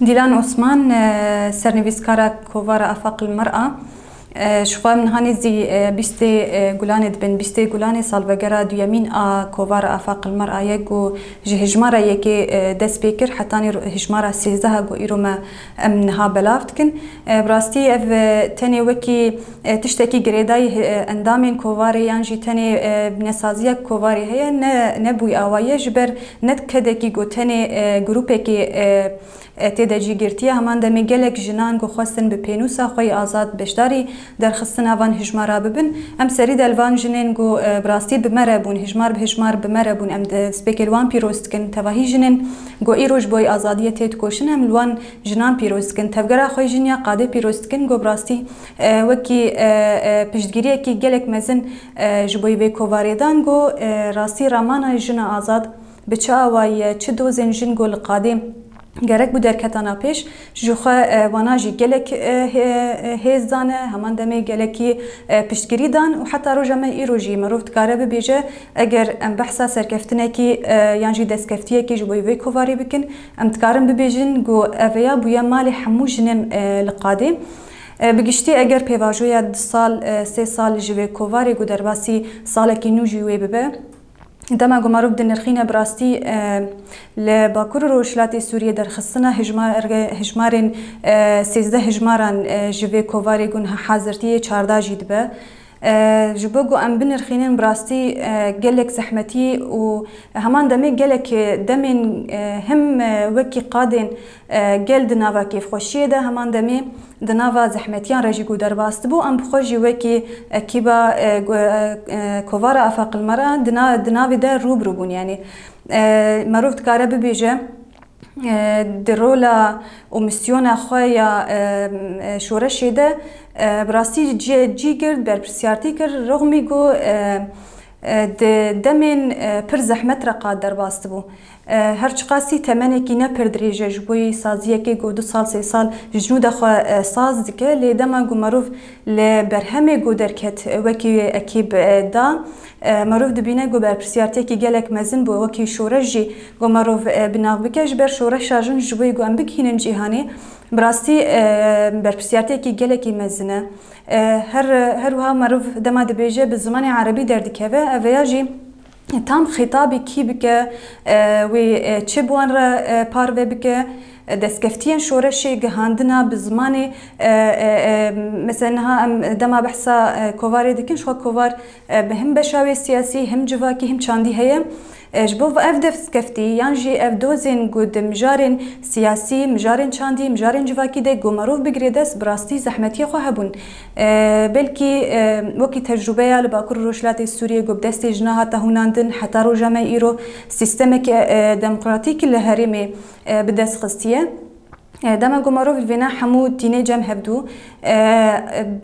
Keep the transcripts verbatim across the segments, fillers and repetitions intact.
Dîlan Osman, e, sernivîskara Kovara Afaq el Mer'a. E, ji xwe em niha nêzî, e, bîstê, e, Gulanê dibin. Bîstê Gulanê salvegera duyemîn a Kovara Afaq el Mer'a ye ku ji hejmara yekê, e, dest pê kir, hetanî ro-, hejmara sêzdeh a ku îro me em niha belav dikin. E, bi rastî ev, e, tenê wekî, e, tiştekî girêdayî, e, endamên kovarê yan jî tenê, e, nesaziyek kovarê heye, ne, nebûyî awa ye, ji ber ne kedekî ku tenê, e, grûpekê, e, e, tê de cî girtiye. Heman demê gelek jinan ku xwestin bi pênûsa xwe yê azad beşdarî derxistina van hijmara bibin. Em serî de li van jinên ku, e, bi rastî bi me re bûn, hijmar bi hijmar bi me re bûn, em destpêkê li wan pîroz dikin. Tevahî jinên ku îro ji bo yê azadiyê tê dikoşin, em li wan jinan pîroz dikin. Tevgera xwe yê jin ya Qadê pîroz dikin ku bi rastî, e, wekî, e, e, piştgiriyekî gelek mezin, e, ji bo yê vê kovarê dan ku, e, rastî ramana jina azad bi çi awayî ye, çi dozên jin ku li Qadê gerek bû derketana pêş, ji xwe, e, wana jî gelek, e, hê-, e, hêz dane, heman demê gelekî, e, piştgirî dan û heta roja me îro jî mirov dikare bibêje, eger em behsa serkeftinekî, e, yan jî destkeftiyekî ji bo vê kovarê bikin, em dikarin bibêjin ku ev ya bûye malê hemû jinên, e, li Qadê. E, bi giştî eger pêvajoya du sal, e, sê sal ji vê kovarê ku derbasî salekî nû jî wê bibe, dema ku merov dinirxîne bi rastî, e, li Bakur û Rojhilatê Sûriyê derxistina hijmar-, hijmarên, e, sêzdeh hijmaran, e, ji vê kovarê ku niha hazirtiyê çarda jî dibe. E, ji bo ku em binirxînin bi rastî, e, gelek zehmetî û heman demê gelek demên, e, him, e, wekî Qadên, e, gel di nava kêfxweşiyê de, heman demê di nava zehmetiyan re jî ku derbas dibû, em bi xwe jî wekî ekîba, e, gu-, e, e, Kovara Afaq el Mer'a di na-, di navê de rû bi rû bûn. Yanî, e, merov dikare bibêje, e, di rola û misyona xwe ya, e, e, şoreşê de, e, bi rastî cî, cî girt, berpirsiyartî kir, rixmî ku, e, e, di demên, e, pir zehmet re Qad derbas dibû. E, her çiqasî temenekî ne pir dirêj e, ji bo yê saziyekê ku du sal, sê sal ji nû de xwe, e, saz dike, lê dema ku merov li berhemê ku derket, e, wekî wê ekîb, e, da, e, merov dibîne ku berpirsiyartiyekî gelek mezin bû, wekî şoreş jî ku merov, e, bi nav bike, ji ber şoreşa jin ji bo yê ku em bigihînin cîhanê, bi rastî, e, berpirsiyartiyekî gelekî mezin e. E, her, her wiha merov dema dibêje bi zimanê erebî derdikeve, ev ya jî tam xîtabî kî bike, e, wê, e, çi bi wan re, e, parve bike, e, destkeftiyên şoreşê gihandina bi zimanê, e, e, e, mesela niha em dema behsa, e, kovarê dikin, ji xwe kovar, e, bi him beşa wê siyasî, him civakî, him çandî heye. E, ji bo ev destkeftî yan jî ev dozên ku di mijarên siyasî, mijarên çandî, mijarên civakî de ku merov bigire dest, bi rastî zehmetiyê xwe hebûn. E, belkî, e, wekî tecrûbeya li Bakur û Rojhilatê Sûriyê ku bi destê jina hate hûnandin, heta roja me îro sîstemeke, e, demokratîk li herêmê, e, bi dest xistiye. E, dema ku merov li vêna hemû tînê cem hevdû, e,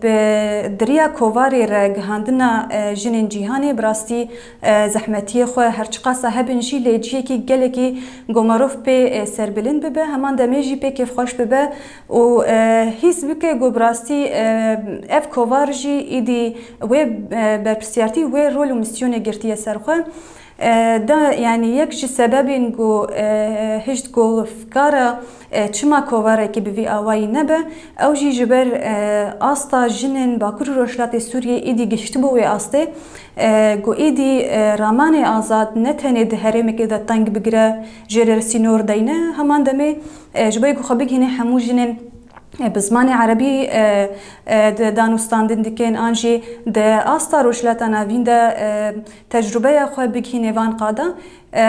bi diriya kovarê re gihandina, e, jinên cîhanê bi rastî, e, zehmetiyê xwe her çiqasa hebin jî lê cihekî gelekî ku merov pê, e, serbilind bibe, heman demê jî pê kêfxweş bibe û, e, hîs bike ku bi rastî, e, ev kovar jî îdî wê, e, berpirsiyartî, wê rol û misyonê girtiye ser xwe. E, da, yanî yek ji sebebên ku, e, hişt ku fikara, e, çima kovarekî bi vî awayî nebe, ew jî ji ber, e, asta jinên Bakur û Rojhilatê Sûriyê êdî gihiştibû wê astê, e, ku êdî, e, ramanê azad ne tenê di herêmekê de teng bigire, jê re sînor deyne, heman demê, e, ji bo ku xwe bigihîne hemû jinên e, bi zimanê erebî, e, e, di danûstandin dikin, an jî di asta Rojhilata Navîn de, e, tecrûbeya xwe bigihîne van qada. E,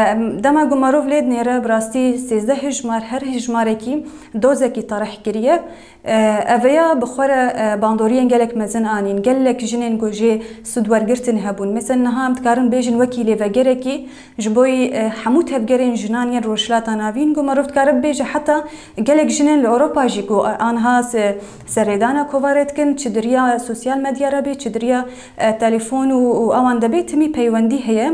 dema ku merov lê dinêre, bi rastî sêzdeh hijmar, her hijmarekî dozekî terih kiriye. E, ev ya bi xwe re, e, bandoriyên gelek mezin anîn. Gelek jinên ku jê sûdwergirtin hebûn. Mesela niha em dikarin bêjin wekî lêvegerekî, Ji bo, e, hemû tevgerên jinan yên Rojhilata Navîn, ku merov dikare bibêje heta gelek jinên li Ewropa jî ku, e, aniha se-, serrêdana kovarê dikin, çi di riya sosyal medya re bê, çi di riya, e, telefon û, û ewan de bê, timî peywendî heye.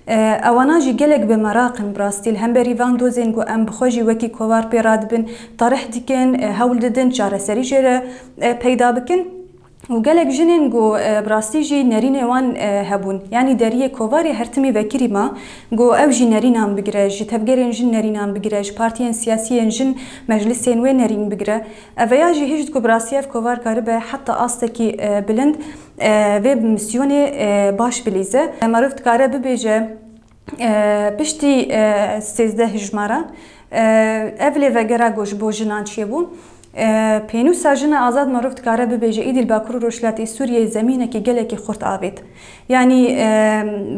E, ewana jî gelek bi meraq in bi rastî. Li hemberî van dozên ku em bi xwe jî wekî kovar pê radibin, terih dikin, e, hewl didin çareserî jê re, e, peyda bikin. Û gelek jinên ku, e, bi rastî jî nerînê wan, e, hebûn. Yanî deriyê kovarê her timî vekirî ma, ku ew jî nerînan bigire, ji tevgerên jin nerînan bigire, ji partiyên siyasî yên jin meclisên wê nerîn bigire. Ev ya jî hişt ku bi rastî ev kovar karibe heta astekî, e, bilind, e, vê misyonê, e, baş bilîze. E, merov dikare bibêje, E, piştî, e, sêzdeh hijmara, e, ev lêvegera ku ji bo jinan çêbû, e, pênûsa jina azad merov dikare bibêje, îdî li Bakur û Rojhilatê Sûriyeyê zemînekî gelekî xurt avêt. Yanî, e,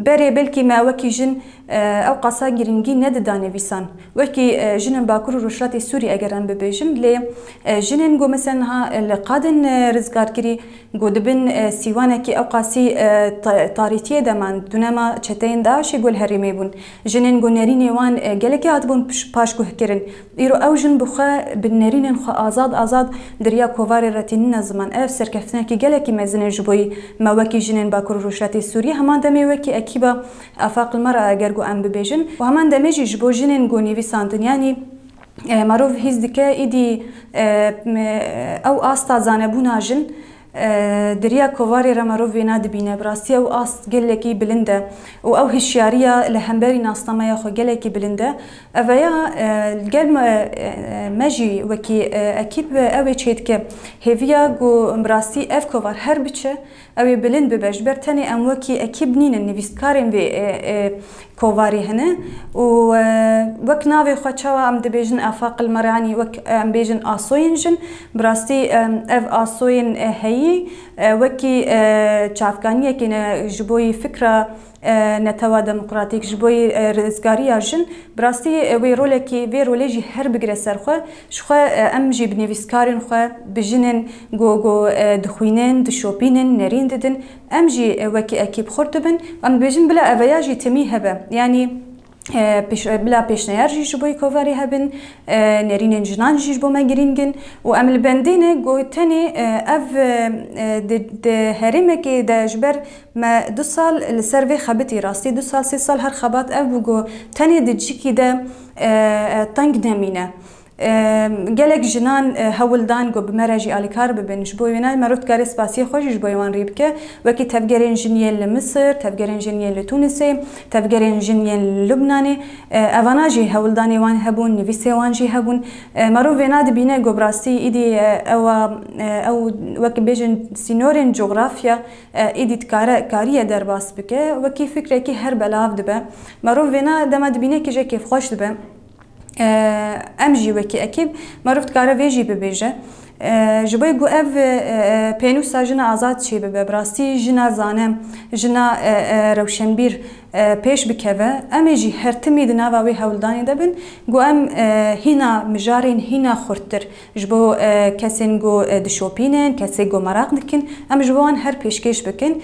berê belkî me wekî jin, e, ew qasa girîngî nedida nivîsan. Wekî, e, jinên Bakur û Rojhilatê Sûriyê eger em bibêjin, lê, e, jinên ku mesela niha, e, li qadên, e, rizgarkirî, Ku dibin, e, sîwanekî ewqasî, e, ta-, tarîtiyê de man, dûnema çeteyên DAIŞê ku li herêmê bûn. Jinên ku nerînê wan, e, gelekî hatibûn piş-, paşguhkirin. Îro ew jin bi xwe, bi nerînên xwe azad azad di riya kovarê re tînine ziman. Ev serkeftinekî gelekî mezin e ji bo me wekî jinên Bakur û Rojhilatê Sûriyê. Heman demê wekî ekîba Afaq Ilmera eger ku em bibêjin. Û heman demê jî ji bo jinên ku nivîsandin, yanî E, merov hîs dike, îdî, e, me, ew asta zanebûna jin, e, di riya kovarê re merov wêna dibîne. Bi rastî ew ast gelekî bilind e û ew hişyariya li hemberî nasnameya xwe gelekî bilind e. Ev ya, e, gel me, e, me jî wekî, e, ekîb, e, ew ê çêdike. Hêviya ku bi rastî ev kovar her biçe, Ew ê bilind bibe, ji ber tenê em wekî ekîb nînin, nivîskarên vê, e, e, kovarî hene û, e, wek navê xwe çawa em dibêjin Afaq Ilmera, yanî wek em bêjin asoyên jin, bi rastî, em, ev asoyên, e, heyî, e, wekî, e, çavkaniyekê ne ji bo yî fikra, e, netewa demokratîk, ji bo yî, e, rizgariya jin, bi rastî, e, wê rolekî, vê rolê jî her bigire ser xwe. Ji xwe, e, em jî bi nivîskarên xwe, bi jinên ku, ku, e, dixwînin, dişopînin, nerîn didin, em jî, e, wekî ekîb xurt dibin. Em dibêjin bila eveya jî timî hebe. Yanî, e, pêş-, e, bila pêşneyar jî ji bo yî kovarê hebin, e, nerînên jinan jî ji bo me girîng in. Û em li bendê ne ku tenê, e, ev, e, e, di, di herêmekê de ji ber me du sal li ser vê xebitî, rastî du sal, sê sal her xebat ev bû ku tenê di cîkî de, e, e, teng nemîne. Em, gelek jinan, e, hewl dan ku bi me re jî alîkar bibin. Ji bo wêna merov dikare spasiyê xwe jî ji bo wan rê bike. Wekî tevgerên jin yên li Misir, tevgerên jin yên li Tûnisê, tevgerên jin yên li Lubnanê. E, evana jî hewldanê wan hebûn, nivîsê wan jî hebûn. E, merov wêna dibîne ku bi rastî îdî, e, ewa, e, ew wek bêjin sînorên cografya, e, îdî dikare, kariye derbas bike. Wekî fikrekî her belav dibe. Merov wêna dema dibîne kîje kêfxweş dibe. E, em jî wekî ekîb merov dikare vê jî bibêje. E, ji bo ku ev, e, e, pênûsa jina azad çêbibe, bi rastî jina zane, jina, e, e, rewşenbîr, e, pêş bikeve, em ê jî her timî di nava wê hewldanê de bin, ku em, e, hîna mijarên hîna xurttir ji bo, e, kesên ku, e, dişopînin, kesê ku meraq dikin, em ji bo wan her pêşkêş bikin.